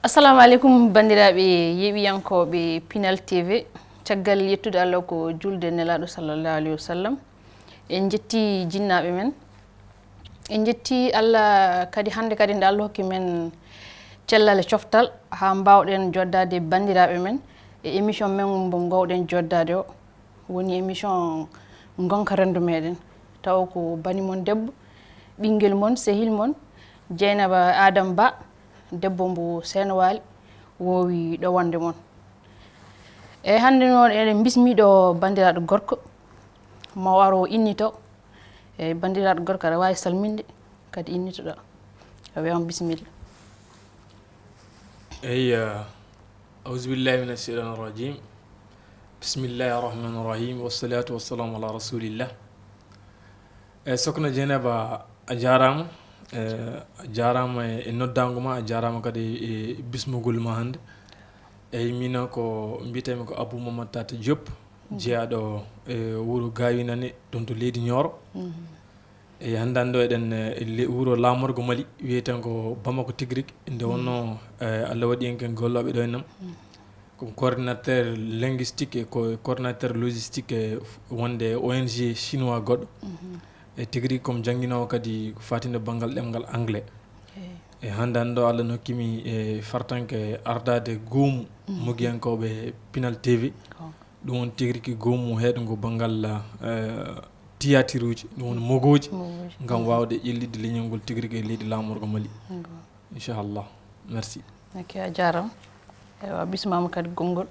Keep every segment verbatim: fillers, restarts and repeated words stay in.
Assalamu aleykum, banndiraaɓe yeeɓiyankooɓe Pinal T V. Caggal yettude Allah ko julde Nelaaɗo sallallahu alayhi wa sallam, en njetti jinnaaɓe men. En njetti Allah kadi hannde kadi nde Allah hokki men cellal e coftal haa mbaawɗen joddaade banndiraaɓe men e émission men mo ngoowɗen joddaade o. Woni émission Ngonka Renndo Meɗen. Tawa ko bani mon debbo, ɓinngel mon, sehil mon, Jeynaba Adam Ba, debbo mbo Seenawaali, woowi ɗowande mon. Eyi, hannde noon eɗen mbismiɗo banndiraaɗo gorko, ma o ar o innito. Eyi, banndiraaɗo gorko, aɗa waawi salminde, kadi innitoɗaa. A wiyaama bisimilla. Eyi, أعوذ بالله من الشيطان الرجيم. بسم الله الرحمن الرحيم. والصلاة والسلام على رسول الله. E, Sokhna Dieynaba, a jaaraama. E, a jaaraama e, e noddaango ma, a jaaraama kadi e, e bismugol ma hannde. Eyi, miin ko mbiyetee-mi ko Abou Mamadou Tata Diop, jeyaaɗo e wuro Gawinane, toon to leydi Nioro. E hannde hannde o eɗen e le- wuro laamorgo Mali, wiyeten ko Bamako tigi rigi. Nde wonnoo e, Allah waɗi en ken gollooɓe ɗo e nam. Ko coordinateur linguistique e ko coordinateur logistique e wonde O N G chinois goɗɗo. E tigi rigi komi jannginoowo kadi ko faatinde banngal ɗemngal anglais. E hannde hannde o Allah nokkimi e fartanke ardaade goomu mogiyankooɓe Pinal T V. Ɗum woni tigi rigi goomu heeɗngo banngal e, tiyatiruuji, ɗum woni mogooji, ngam waawde ƴellitde leñol ngol tigi rigi e leydi laamorgo Mali. Inchallah. Merci. Ok, a jaaraama. Ewa, bismaama kadi konngol.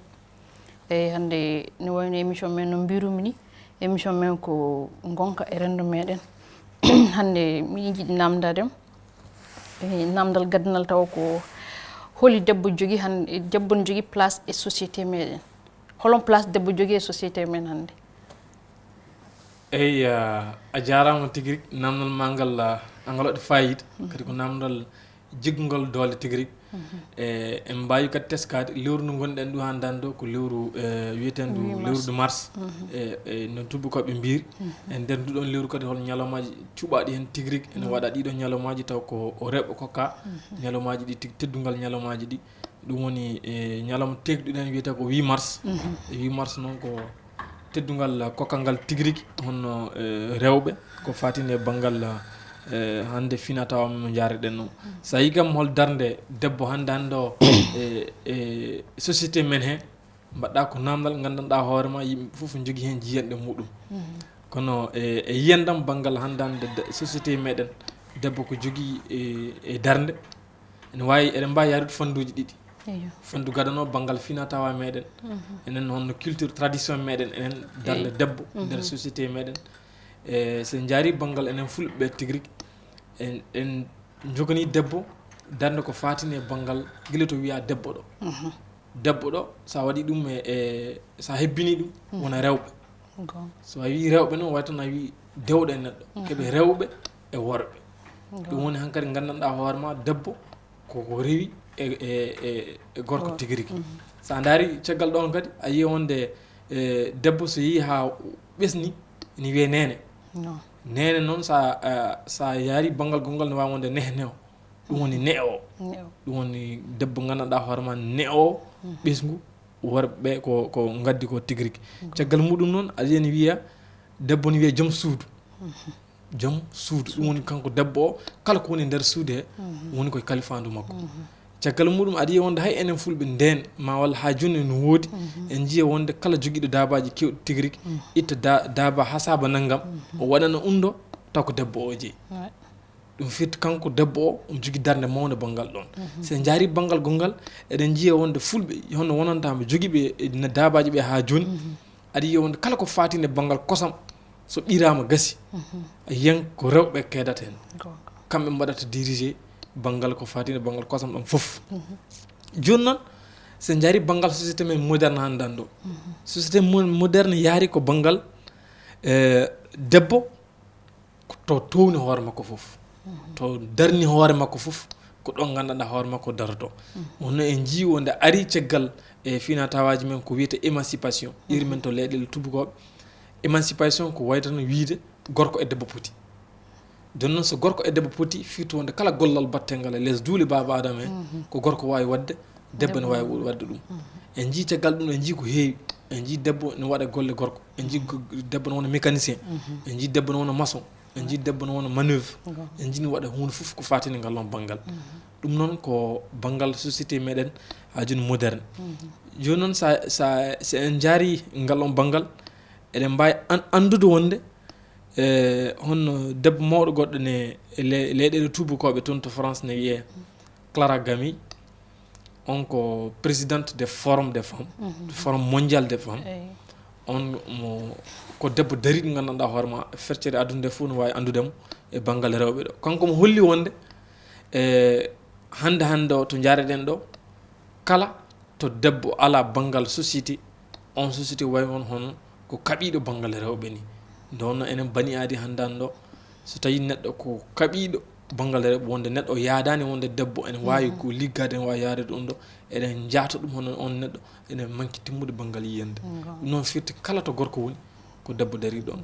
Eyi, hannde no wayno émission men no mbirumi ni, émission men ko ngonka e renndo meɗen. Hannde miɗen njiɗi namdaade mo. E namdal gaddanal tawa ko holi debbo jogi hannde, debbo no jogi place e société meɗen. Holon place debbo jogi e société men hannde? Eyi, a jaaraama tigi rigi, namdal ma ngal, a ngal waɗi fayida, kadi ko namdal jiggungal doole tigi rigi. E, en mbaawi kadi teskaade lewru ndu ngonɗen ndu hannde hannde o ko lewru e, wiyeten ndu lewru de mars. E, e, no tuubakooɓe mbiyri. E nder ndu ɗoon lewru kadi hol ñalawmaaji cuɓaaɗi heen tigi rigi ene waɗa ɗiɗo ñalawmaaji taw ko o rewɓe kokka. Ñalawmaaji ɗi tigi teddungal ñalawmaaji ɗi. Ɗum woni e ñalawma teegɗuɗen wiyetee ko huit mars. E huit mars noon ko teddungal kokkangal tigi rigi honno e, rewɓe ko faatini e banngal e, hannde fina tawa mo njareɗen noon. So a yii kam hol darnde debbo hannde hannde o e, e société men he, mbaɗɗa ko namdal nganndanɗaa hoore ma yimɓe fof njogii heen jiyanɗe muɗum. Kono e, e yiyandam banngal hannde hannde de- société meɗen, debbo ko jogii e, e darnde. Ene waawi, eɗen mbaawi yaarude fannduuji ɗiɗi. Eyo. Fanndu gadano banngal fina tawa meɗen. Enen honno culture tradition meɗen, enen darnde debbo nder société meɗen. E so en njaari banngal enen fulɓe ɓe tigi rigi, en, en njoganii debbo darnde ko faatini e banngal gila to wiya debbo ɗo. Debbo ɗo, so a waɗi ɗum e, e so a hebbini ɗum, wona rewɓe. So a wii rewɓe noon, way tan a wii dewɗo e neɗɗo. Keɓe rewɓe e worɓe. Ɗum woni hankadi nganndanɗaa hoore ma debbo ko ko rewi e, e, e, e gorko tigi rigi. So a ndaari caggal ɗoon kadi, a yiyii wonde e, debbo so yehii haa ɓesni, ene wiyee neene. Neene noon, so a, a, so a yaari banngal gonngal, ne waawi wonde nehnewo. Ɗum woni ne'o. Ɗum woni debbo nganndanɗaa hoore ma ne'o ɓesngu worɓe ko, ko ngaddi ko tigi rigi. Caggal muɗum noon, aɗa yiya ne wiya, debbo ne wiya joom suudu. Joom suudu, ɗum woni kanko debbo o, kala ko woni nder suudu he, woni koye kalifaandu makko. Caggal muɗum, aɗa yiya wonde hay enen fulɓe ndeen, ma walla haa jooni no woodi, en njiya wonde kala jogiiɗo daabaaji keewɗi tigi rigi, itta da- daaba haa saaba nanngam, o waɗana ɗum ɗo, taw ko debbo o jeyi. Ɗum firti kanko debbo o, omo jogii darnde mawnde banngal ɗoon. So en njaari banngal gonngal, eɗen njiya wonde fulɓe, hono wonanta ɓe jogiiɓe e na- daabaaji ɓe haa jooni, aɗa yiya wonde kala ko faati e banngal kosam, so ɓiraama gasi, a yiyan ko rewɓe keedata heen. Kamɓe mbaɗata diriger banngal ko faati e banngal kosam ɗam fof. Jooni noon, so en njaari banngal société men moderne hannde hannde o, société mo- moderne yaari ko banngal e, debbo to towni hoore makko fof, to darni hoore makko fof, ko ɗon nganndanɗaa hoore makko daroto. Wonno en njii wonde ari caggal e finatawaaji men ko wiyetee émancipation, iri men to leyɗeele tuubakooɓe. Émancipation ko waytano wiide gorko e debbo poti. Jooni noon, so gorko e debbo poti, firti wonde kala gollal battengal e les duule baaba Adama en, ko gorko waawi waɗde, debbo ne waawi waɗde ɗum. En njii caggal ɗum, en njii ko heewi. En njii debbo ne waɗa golle gorko. En njii go- debbo ne wona mécanicien. En njii debbo ne wona maçon. En njii debbo ne wona manœuvre. En njii ne waɗa huunde fof ko faati e ngal ɗoon banngal. Ɗum noon ko banngal société meɗen haa jooni moderne. Jooni noon, sa, sa, so en njaarii ngal ɗoon banngal, eɗen mbaawi an-, anndude wonde, e, hono debbo mawɗo goɗɗo ne e le-, leyɗeele tuubakooɓe toon to France ne wiyee Clara Gami. On ko présidente des forums des femmes, Forum mondial des femmes. On mo, ko debbo dariiɗo, nganndanɗaa hoore ma, feccere aduna nde fof no waawi anndude mo e banngal rewɓe ɗo. Kanko mo holli wonde, e, hannde hannde o to njaareɗen ɗo, kala to debbo alaa banngal société, on société wayi on hono ko kaɓiiɗo banngal rewɓe ni. Nde wonno enen bani aadi hannde hannde o, so tawii neɗɗo ko kaɓiiɗo banngal rewɓe, wonde neɗɗo o yaadaani wonde debbo, ene waawi ko liggaade, ene waawi yaarude ɗum ɗo, eɗen njaata ɗum hono on neɗɗo, ene manki timmude banngal yiyannde. Ɗum noon firti kala to gorko woni, ko debbo darii ɗoon.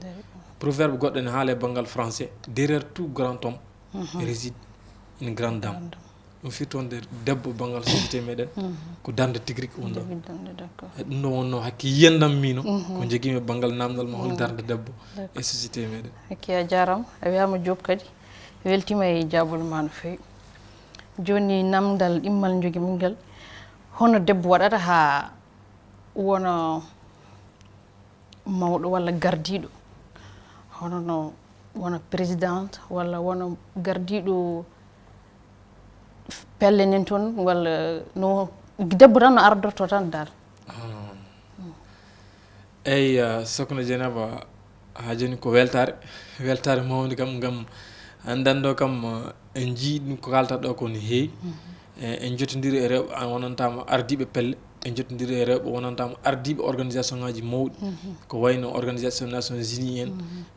Proverbe goɗɗo ene haala e banngal français: derrière tout grand homme réside une grande dame. Ɗum firti wonde debbo banngal société meɗen ko darnde tigi rigi woni ɗo. Jogi darnde, d'accord. E ɗum ɗo wonno hakke yiyandam mino, ko jogiimi banngal namdal ma hol darnde debbo e société meɗen. Hakke a jaaraama, a wiyaama Diop kadi, weltiima e jaabol ma no feewi. Jooni namdal ɗimmal jogiimi ngal, hono debbo waɗata haa wona mawɗo walla gardiiɗo, hono no wona présidente walla wona gardiiɗo pelle nen toon, walla no debbo tan no ardorto tan dal? Ah. Eyi, ah, Sokhna Dieynaba, haa jooni ko weltaare, weltaare mawnde kam, ngam hannde ɗo kam, ah, en njii ɗum ko kaalta ɗo ko no heewi. E, en jotondiri e rewɓe, a, wonantaama ardiiɓe pelle, en jotondiri e rewɓe, wonantaama ardiiɓe organisation ngaaji mawɗi, ko wayno Organisation Nations Unies en,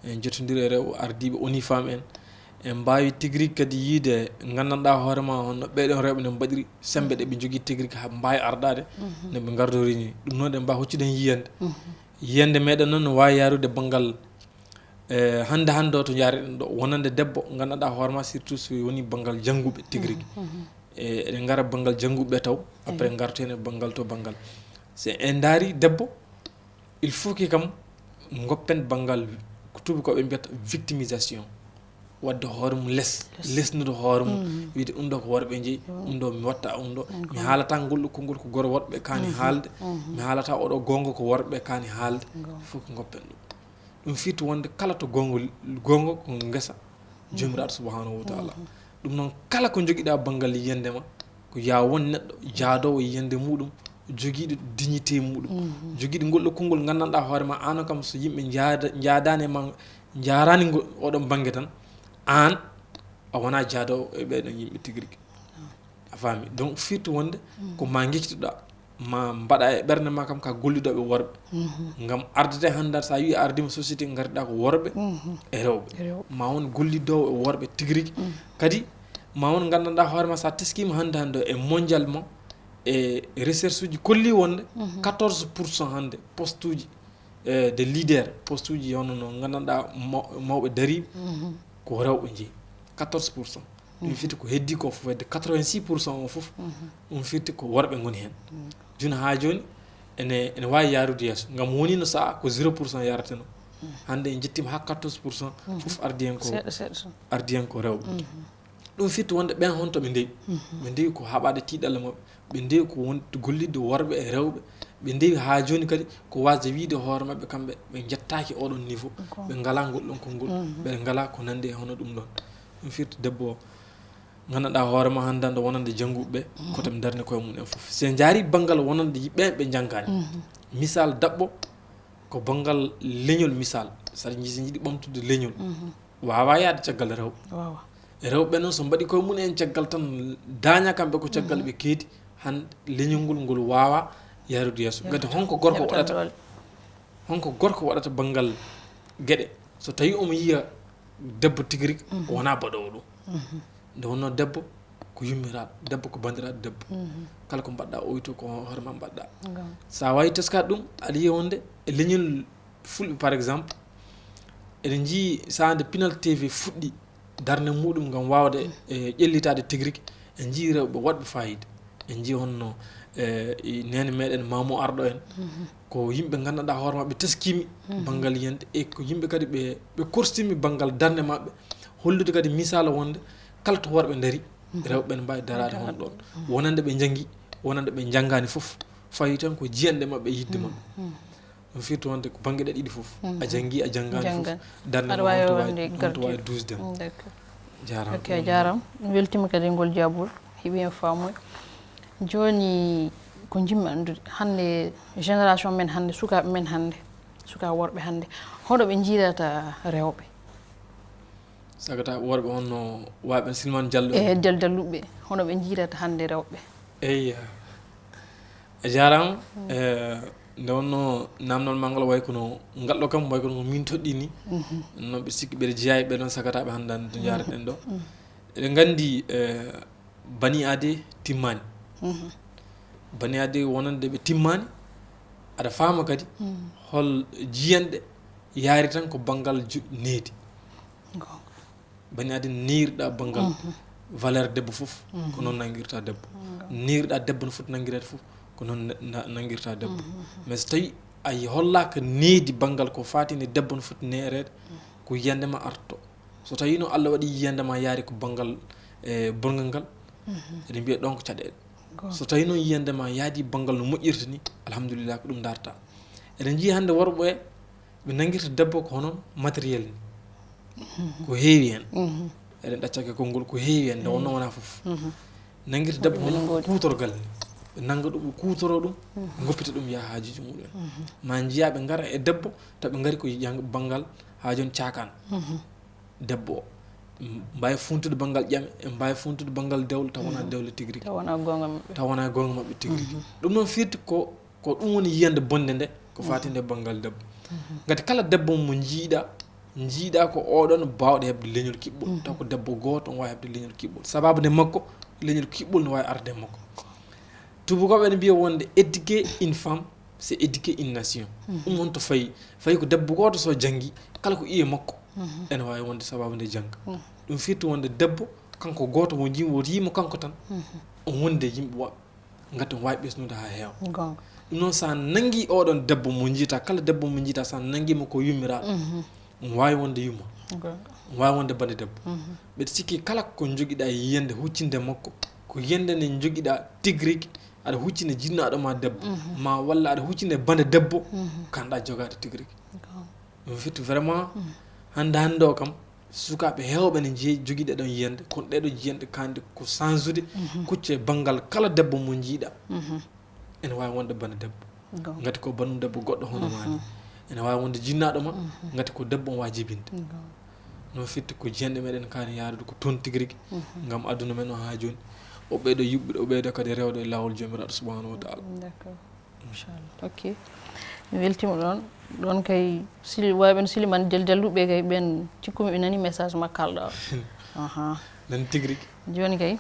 en jotondiri e rewɓe ardiiɓe ONU Femmes en. En mbaawi tigi rigi kadi yiyde, nganndanɗaa hoore ma, hono ɓeeɗoon rewɓe no mbaɗiri, semmbe ɗe ɓe njogii tigi rigi haa mbaawi ardaade, no ɓe ngardori ni. Ɗum noon, eɗen mbaawi hoccude heen yiyannde. Yiyannde meɗen noon no waawi yaarude banngal, e, hannde hannde o to njaareɗen ɗo, wonande debbo, nganndanɗaa hoore ma, surtout so woni banngal jannguɓe tigi rigi. E, eɗen ngara banngal jannguɓe taw, après ngarten e banngal to banngal. So en ndaari debbo, il faut que kam ngoppen banngal ko tuubakooɓe mbiyata victimisation. Waɗde hoore mum les, lesnude hoore mum, wiyde ɗum ɗo ko worɓe njeyi, ɗum ɗo mi watta ɗum ɗo, mi haalata ngol ɗo konngol ko goro worɓe kaani haalde, mi haalata oɗo goonga ko worɓe kaani haalde. Il faut que ngoppen ɗum. Ɗum firti wonde kala to goonga, goonga ko ngesa, Joomiraaɗo subhanahu wa taala. Ɗum noon, kala ko njogiɗaa banngal yiyannde ma, ko yaa won neɗɗo jaadoowo yiyannde muɗum, jogiiɗo dignité muɗum, jogiiɗo ngol ɗo konngol nganndanɗaa hoore ma, aan o kam so yimɓe njaada-, njaadaani e ma, njaaraani ngo, oɗon bannge tan, aan a wonaa jaadoowo e ɓeeɗon yimɓe tigi rigi. A faami? Donc, firti wonde ko ma ngiccitoɗaa, ma mbaɗa e ɓernde ma kam ka gollidooɓe worɓe. Ngam ardete hannde, so a yii a ardiima société, ngartiɗaa ko worɓe e rewɓe. E rewɓe. Ma won gollidoowo e worɓe tigi rigi. Kadi ma won nganndanɗaa hoore ma, so a teskiima hannde hannde e mondialement, e recherche uji kolli wonde quatorze pour cent hannde poste uji, e, de leader, poste uji hono no nganndanɗaa maw-, mawɓe dariiɓe, ko rewɓe njeyi, quatorze pour cent. Ɗum firti ko heddi ko fof, hedde quatre-vingt-six pour cent o fof, ɗum firti ko worɓe ngoni heen. Jooni haa jooni ene, ene waawi yaarude yeeso, ngam wonino sahaa ko zéro pour cent yarateno. Hannde en njettiima haa quatorze pour cent, fof ardi heen ko, seeɗa, seeɗa tan, ardi heen ko rewɓe. Ɗum firti wonde ɓeen honto ɓe ndewi? Ɓe ndewi ko haɓaade tiiɗalla maɓɓe, ɓe ndewi ko won gollidde worɓe e rewɓe, ɓe ndewi haa jooni kadi ko waasde wiyde hoore maɓɓe kamɓe ɓe njettaaki oɗon niveau, ɓe ngalaa ngol ɗon konngol, ɓe ngalaa ko nanndi e hono ɗum ɗon. Ɗum firti debbo o, nganndanɗaa hoore ma hannde hannde wonande jannguɓe ɓe, ko to ɓe ndarni koye mum en fof. So en njaarii banngal wonande ɓeen ɓe njanngaani, misal daɓɓo ko banngal leñol, misal, so aɗa yiɗi, so yiɗi ɓamtude leñol, waawaa yahde caggal rewɓe. Waawaa. Rewɓe noon, so mbaɗi koye mum en caggal tan, daaña kamɓe ko caggal ɓe keedi, han leñol ngol, ngol waawaa yahrude yeeso. Gati honko gorko waɗata, honko gorko waɗata banngal geɗe? So tawii omo yiya debbo tigi rigi, wonaa baɗoowo ɗum. Nde wonnoo debbo ko yummiraaɗo, debbo ko banndiraaɗo debbo. Kala ko mbaɗɗaa, oyto ko hoore ma mbaɗɗaa. Ngam. So a waawii teskaade ɗum, aɗa yiya wonde e leñol Fulɓe, par exemple, eɗen njii sahaa nde Pinal T V fuɗɗi, darnde muɗum ngam waawde e ƴellitaade tigi rigi. En njii rewɓe waɗɓe faayiida. En njii honno e neene meɗen Mamu Arɗo en, ko yimɓe nganndanɗaa hoore maɓɓe teskimi banngal yiyannde, e ko yimɓe kadi ɓe ɓe korstimi banngal darnde maɓɓe, hollude kadi misaala wonde kala to worɓe ndari, rewɓe ɓen mbaawi daraade hono ɗon, wonande ɓe njanngi, wonande ɓe njanngaani fof, fawi tan ko jiyanɗe maɓɓe e yiɗde maɓɓe. Ɗum firti wonde ko bannge ɗe ɗiɗi fof, a janngi, a janngaani fof, darnde ma honto waawi duusde ma. Jaaraama. Ok, a jaaraama. Mi weltiima kadi e ngol jaabol, heɓi heen faamuya. Jooni ko njiɗmi anndude hannde, génération men hannde, sukaaɓe men hannde, sukaaɓe worɓe hannde, hono ɓe njiirata rewɓe? Sagata worɓe honno waaɓe Silman Diallo e Dal Dalluɓe, hono ɓe njiirata hannde rewɓe? Eyya. A jaaraama. Eh, nde wonno naamnal ma ngal way kono ngal ɗo kam way kono ko min toɗɗi ni. No ɓe sikki ɓeɗe jeyaa e ɓe ɗon sagataaɓe hannde hannde to njaaraɗen ɗo. Eɗen nganndi, eh, bani aade timmaani. Bani aade wonande ɓe timmaani, aɗa faama kadi hol jiyanɗe yaari tan ko banngal ju-, needi. Bani aade neeriɗa banngal valeur debbo fof, ko noon nanngirta debbo. Neeriɗa debbo no foti nanngireede fof, ko noon na-, na-, nanngirta debbo. Mais so tawi a yi-, hollaaka needi banngal ko faati nde debbo no foti neereede, ko yiyannde ma arto. So tawi noon Allah waɗi yiyannde ma yaari ko banngal, e, bonngal ngal, eɗen mbiya ɗon ko caɗeele. So tawi noon yiyannde ma yaadi banngal no moƴƴirta ni, alhamdulillah, ko ɗum darta. Eɗen njii hannde worɓe ɓe nanngirta debbo ko hono matériel ni. Ko heewi heen. Eɗen ɗaccake konngol ko heewi heen, nde wonno wonaa fof. Nanngirta debbo hono kuutorgal ni. Ɓe nannga ɗum, ɓe kuutoro ɗum, ngoppita ɗum yaha haajuuji muɗum en. Ma njiyaa ɓe ngara e debbo, taw ɓe ngari ko yang-, banngal haa jooni caakaan. Debbo o, mbaawi funtude banngal ƴame, e mbaawi funtude banngal dewle, taw wonaa dewle tigi rigi. Taw wonaa goonga maɓɓe. Taw wonaa goonga maɓɓe tigi rigi. Ɗum noon firti ko, ko ɗum woni yiyannde bonnde nde, ko faati nde banngal debbo. Ngati kala debbo mo njiiɗa, njiiɗa ko oɗon baawɗo heɓde leñol kiɓɓol. Taw ko debbo gooto on waawi heɓde leñol kiɓɓol. Sababu nde makko, leñol kiɓɓol no waawi arde e makko. Tuubakooɓe ene mbiya wonde éduquer une femme, c'est éduquer une nation. Ɗum won to fayi, fayi ko debbo gooto so janngi, kala ko iye makko, ene waawi wonde sababu nde jannga. Ɗum firti wonde debbo, kanko gooto mo njii-, mo yiimo kanko tan, o wonde yimɓe woɓɓe. Ngati omo waawi ɓesnude haa heewa. Goonga. Ɗum noon, so a nanngi oɗon debbo mo njiita, kala debbo mo njiita, so a nanngiima ko yummiraaɗo, omo waawi wonde yumma. Goonga. Omo waawi wonde bande debbo. Mbeɗa sikki kala ko njogiɗa e yiyannde huccinde makko, ko yiyannde nde njogiɗa tigi rigi, aɗa huccinde jinnaaɗo ma debbo, ma walla aɗa huccinde bande debbo, kanɗa jogaade tigi rigi. Goonga. Ɗum firti vraiment, hannde hannde o kam, sukaaɓe heewɓe ne njeyi, jogii ɗeɗon yiyannde, kono ɗeɗo jiyanɗe kanɗe ko sansude, kucce banngal kala debbo mo njiiɗa. Ene waawi wonde bane debbo. Goonga. Ngati ko banum debbo goɗɗo hono ma ni. Ene waawi wonde jinnaaɗo ma, ngati ko debbo on waawi jibinde. Goonga. Noon firti ko jiyanɗe meɗen kaani yaarude ko toon tigi rigi, ngam aduna men o haa jooni. O ɓeydo yuɓɓude, o ɓeydo kadi rewde e laawol Joomiraaɗo subhanahu wa taala. D'accord. Inchallah. Ok. Mi weltiima ɗoon. Ɗoon kay, sili-, wayɓe no Silimane Jal Jalluɓe kay, ɓeen cikkumi ɓe nani message makko kalɗa o. Aha. Nan tigi rigi. Jooni kay,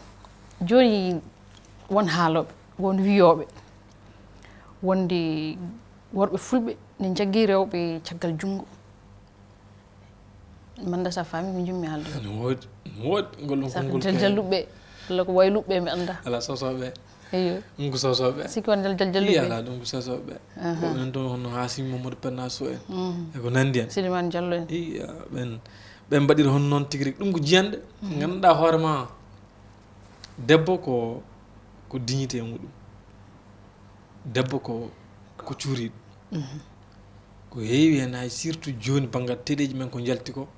jooni won haalooɓe, won wiyooɓe, wonde worɓe fulɓe ne njaggi rewɓe caggal junngo. Mi annda sa faami ko njimmi haalde. No woodi, no woodi. Ngol ɗon konngol Jal Jalluɓe, walla ko Wayluɓe, mi annda. Ala Sosoɓe. Eyo. Ɗum ko Sosoɓe. Sikki won Jal Jalluɓe. Ala ɗum ko Sosoɓe. Aha. Ko ɓen toon hono Hasim Mamadou Penna Sow en. E ko nanndi en. Silimane Diallo en. Iya, ɓen, ɓen mbaɗiri hono noon tigi rigi. Ɗum ko jiyanɗe. Ngannduɗaa hoore ma, debbo ko, ko dignité muɗum. Debbo ko, ko cuuriiɗo. Ko heewi heen, hay surtout jooni banngal teleeji men ko njalti ko.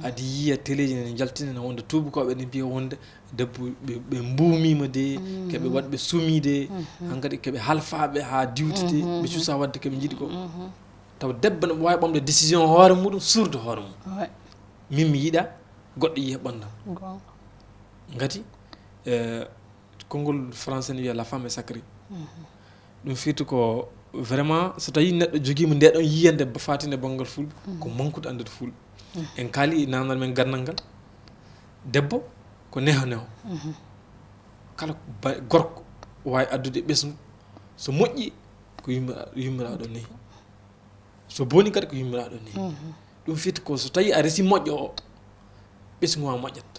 Aɗa yiya teleeji ne njaltina ne wonde tuubakooɓe ne mbiya wonde debbo ɓe, ɓe mbuumiima de, keɓe waɗɓe sumi de, hankadi keɓe halfaaɓe haa diwti de, ɓe cusa waɗde keɓe njiɗi ko. Taw debbo ne waawi ɓamde décision hoore muɗum, suurde hoore mum. Min mi yiɗa, goɗɗo yiya ɓanndam. Ngati, eh, konngol français ne wiya la femme est sacrée. Ɗum firti ko vraiment so tawi neɗɗo jogiima nde ɗon yiyande ba faatinde banngal fulɓe, ko mankude anndude fulɓe. En kaali e naamnal men gandal ngal, debbo ko neho neho. Kala ba-, gorko waawi addude ɓesngu, so moƴƴi ko yummiraaɗo, yummiraaɗo nehi. So boni kadi ko yummiraaɗo nehi. Ɗum firti ko so tawi a resi moƴƴo o, ɓesngu ma moƴƴat.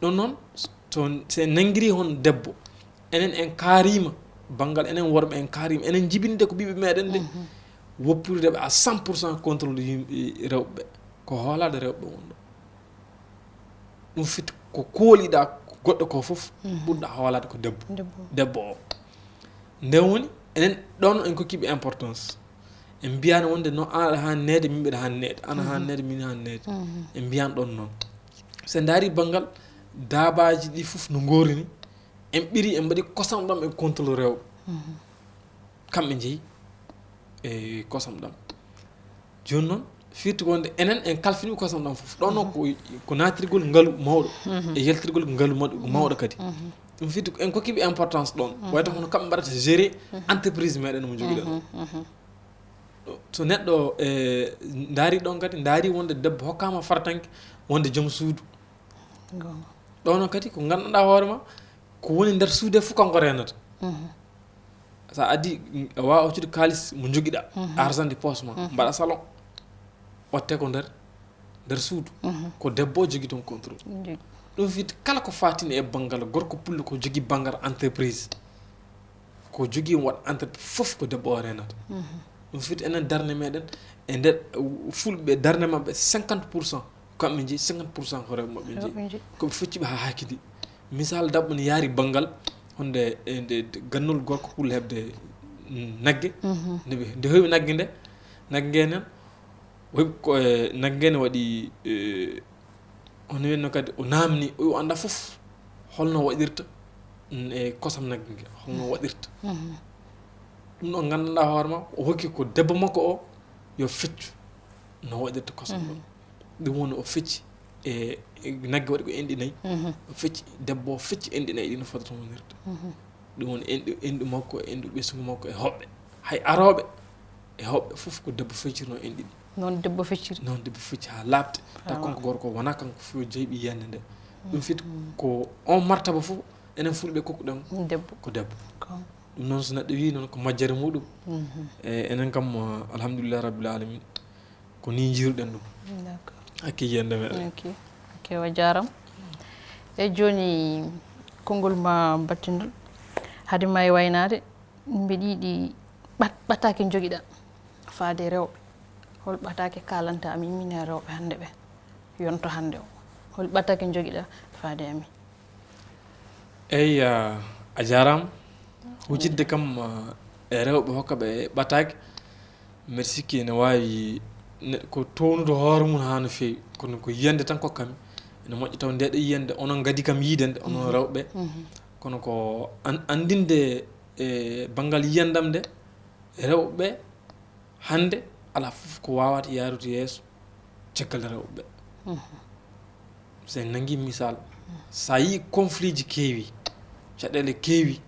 Ɗon noon, so, so en nanngiri hono debbo, enen en kaariima, banngal enen worɓe en kaariima, enen njibinde ko ɓiɓɓe meɗen de, woppude ɓe à cent pour cent contrôle yimɓe rewɓe ɓe. Ko hoolaade rewɓe wonɗo. Ɗum firti ko kooliɗa goɗɗo ko fof, ɓurɗa hoolaade ko debbo. Debbo o. Nden woni, enen ɗon en kokkiiɓe importance. En mbiyaani wonde no an aɗa haani neede, min mbiɗa haani neede, an a haani neede, min haani neede. En mbiyaani ɗon noon. So en ndaari banngal daabaaji ɗi fof no ngoori ni, en ɓiri, en mbaɗi kosam ɗam e contrôle rewɓe. Kamɓe njeyi e kosam ɗam. Jooni noon, firti wonde enen en kalfini kosam ɗam fof. Ɗon noon ko, ko naatirgol ngalu mawɗo e yaltirgol ngalu mawɗo, mawɗo kadi. Ɗum firti ko en kokkiiɓe importance ɗon. Wayata hono kamɓe mbaɗata gérer entreprise meɗen mo jogiɗen o. So neɗɗo, e, ndaari ɗon kadi, ndaari wonde debbo hokkaama fartanke wonde joom suudu. Goonga. Ɗon noon kadi ko nganndanɗaa hoore ma, ko woni nder suudu he fof kanko reenata. So a addi, a waawa hoccude kaalis mo jogiɗa, argent de poche ma, mbaɗa salon. Watte ko nder, nder suudu. Ko debbo o jogi toon contrôle. Ɗum firti kala ko faatini e banngal gorko pullo ko jogi banngal entreprise. Ko jogi waɗ entreprise fof ko debbo o reenata. Ɗum firti enen darnde meɗen e nder, uh, fulɓe darnde maɓɓe cinquante pour cent. Kamɓe njeyi cinquante pour cent ko rewɓe maɓɓe njeyi. Rewɓe njeyi. Ko ɓe fecci ɓe haa haakidi. Misal daɓɓo ne yaari banngal honde e nde, nde gannol gorko pullo heɓde nagge. Nde ɓe, nde heɓi nagge nde, nagge nge nen, o heɓi ko, e, nagge nge ne waɗi, e, hono wiyatnoo kadi, o naamni, o annda fof holno waɗirta, mm, e kosam nagge nge, holno waɗirta. Ɗum ɗo nganndanɗaa hoore ma, o hokki ko debbo makko o, yo feccu no waɗirta kosam ɗo. Ɗum woni o fecci e, e nagge waɗi ko enɗi nayi. O fecci, debbo o fecci enɗi nayi ɗi no fotata wonirde. Ɗum woni enɗi, enɗi makko, enɗi ɓesngu makko e hoɓɓe. Hay arooɓe e hoɓɓe fof ko debbo feccirnoo enɗi ɗi. Noon debbo fecciri. Noon debbo fecci haa laaɓti. Taw kanko gorko wonaa kanko fof jeyɓi yiyannde nde. Ɗum firti ko on martaba fof enen fulɓe kokkuɗen debbo. Ko debbo. Ɗum noon so neɗɗo wii noon ko majjere muɗum. E enen kam, alhamdulillah rabbil alamin. Ko ni njiiruɗen ɗum. D'accord. Hakke yiyannde meɗen. Ok. Ok, wa jaaram. E jooni, konngol ma battindol. Hade ma e waynaade, mbeɗa yiɗi ɓat-, ɓataake njogiɗa faade rewɓe. Hol ɓataake kaalanta amin, min e rewɓe hannde ɓe? Yonto hannde o. Hol ɓataake njogiɗa faade amin? Eyi, a, a jaaraama. Huucitde kam, a, e rewɓe hokka ɓe ɓataake. Mbeɗa sikki ene waawi ne-, ko townude hoore mum haa no feewi. Kono ko yiyannde tan kokkami. Ene moƴƴi taw nde ɗo yiyannde, onon ngadi kam yiide nde, onon rewɓe. Kono ko an-, anndinde e banngal yiyannde am nde, rewɓe hannde alaa fof ko waawata yaarude yeeso caggal rewɓe ɓe. So en nanngi misal, so a yii conflit ji keewi, caɗeele keewi,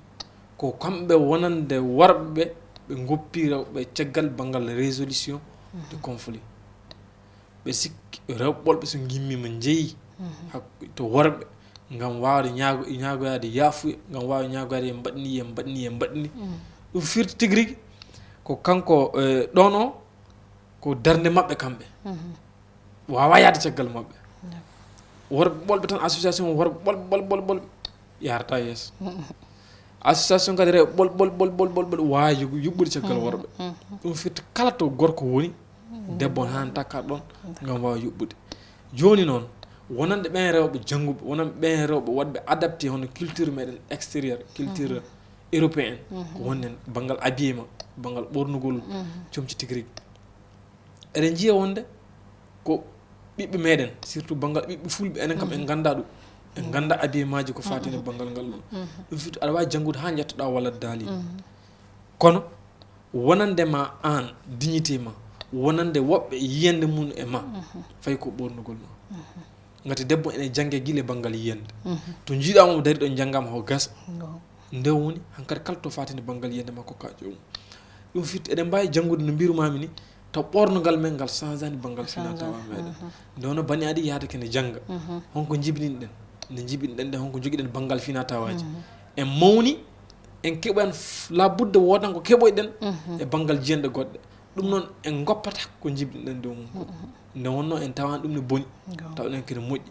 ko kamɓe wonande worɓe ɓe ngoppi rewɓe caggal banngal résolution de conflit. Ɓe sikki rewɓe ɓolɓe so ngimmiima njeyi hak-, to worɓe ngam waawde ñaago-, ñaagoyaade yaafuya, ngam waawde ñaagoyaade en mbaɗni, en mbaɗni, en mbaɗni. Ɗum firti tigi rigi ko kanko, e, ɗon o, ko darnde maɓɓe kamɓe. Waawaa yahde caggal maɓɓe. Worɓe ɓolɓe tan, association worɓe ɓolɓe, ɓolɓe, ɓolɓe, ɓolɓe, yahrata yeeso. Association kadi rewɓe ɓolɓe, ɓolɓe, ɓolɓe, ɓolɓe, ɓolɓe, waawi yuɓ-, yuɓɓude caggal worɓe. Ɗum firti kala to gorko woni, debbo haani takka ɗon ngam waawa yuɓɓude. Jooni noon, wonande ɓeen rewɓe jannguɓe, wonande ɓeen rewɓe waɗɓe adapté hono culture meɗen extérieur, culture européenne, ko wonde banngal habillement, banngal ɓornugol, comci tigi rigi. Eɗen njiya wonde ko ɓiɓɓe meɗen, surtout banngal ɓiɓɓe fulɓe, enen kam en ngannda ɗum. En ngannda habillement ji ko faati e banngal ngal ɗum. Ɗum firti aɗa waawi janngude haa njettoɗaa walla daali. Kono wonande ma aan, dignité ma, wonande woɓɓe yiyannde mum e ma, fayi ko ɓoornugol ma. Ngati debbo ene jannge gila e banngal yiyannde. To njiiɗaa mo dari ɗo njanngaama ko gasa. Nde woni, hankadi kala to faati e banngal yiyannde ma kokka joomum. Ɗum firti eɗen mbaawi janngude no mbirumaami ni, taw ɓoornungal men ngal changeani banngal finaa tawaa meɗen. Nde wonno bani aadi yahata kene jannga. Honko njibinɗen? Nde njibinɗen nde, honko njogiɗen banngal finaa tawaaji? En mawni, en keɓan f-, labudde woodan ko keɓoyɗen e banngal jiyanɗe goɗɗe. Ɗum noon en ngoppata ko njibinɗen dow mum ko. Nde wonno en tawani ɗum ne boni, tawɗen kene moƴƴi.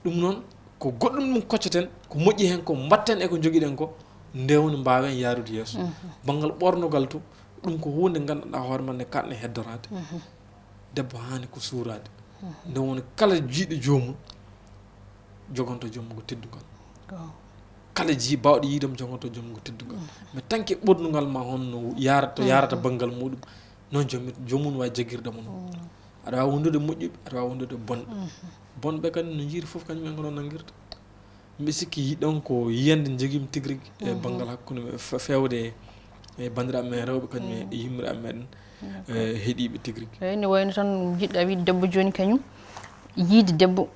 Ɗum noon ko goɗɗum ɗum kocceten, ko moƴƴi heen ko mbatten e ko njogiɗen ko, nde woni mbaawen yaarude yeeso. Banngal ɓornugal to, ɗum ko huunde ngannduɗaa hoore ma nde kaɗne heddoraade. Debbo haani ko suuraade. Nde woni kala jiiɗo joomum, jogonto joomum ko teddungal. Kala jii bawɗo yiidam jogonto joomum ko teddungal. Mais tanke ɓornugal ma honno yaarata, to yaarata banngal muɗum, noon joomum, joomum waawi jagirde mo noon. Aɗa waawi wondude moƴƴuɓe, aɗa waawi wondude bonɓe. Bonɓe kadi no njiiri fof kañum en ko noon nanngirta. Mbiɗa sikki yiɗon ko yiyande jogiimi tigi rigi e banngal hakkunde fe-, feewde e banndiraaɓe men rewɓe kañum e yimmiraaɓe meɗen, e heɗiiɓe tigi rigi. Eyyi, ne wayno tan jiɗɗa wiide debbo jooni kañum, yiide debbo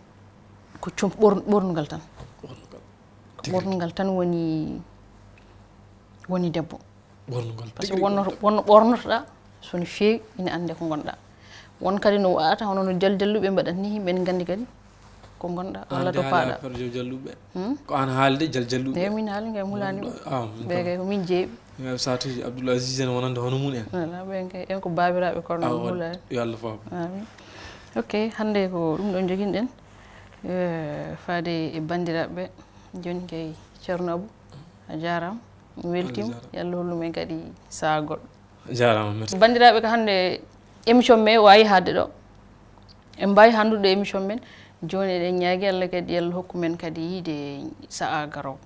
ko com-, ɓor-, ɓornugal tan. Ɓornugal. Tigi rigi. Ɓornugal tan woni, woni debbo. Ɓornugal. Parce que tigi rigi wonno, wonno ɓornotoɗa, so no feewi, ina annde ko ngonɗa. Won kadi no wa'ata, hono no jaljalluɓe mbaɗata ni, yimɓe ne nganndi kadi ko ngonɗa, walla to paaɗa. An de haali affaire jaljalluɓe. Hmm? Ko an haalde jaljalluɓe. Eyi, min haali kay mulaani ɓe. Ah, min ɓe kam. Kay ko min jeeɓi. Ɓe saatuji Abdoul Aziz en wonande hono mum en. Voilà, ɓen kay, en ko baabiraaɓe kono. Ah, mulaani. Yo Allah faabo. Amin. Ok, hannde ko ɗum ɗo njoginɗen. Eh, faade e banndiraaɓe. Jooni kay Ceerno Abou, a jaaraama. Mi weltiima. Yo Allah hollu men kadi sahaa goɗɗo. Jaaraama, merci. Banndiraaɓe, ko hannde émission men waawi haaɗde ɗo. En mbaawi hanndude émission men. Jooni eɗen ñaagi Allah kadi, yo Allah hokku men kadi yiide sahaa garoowo.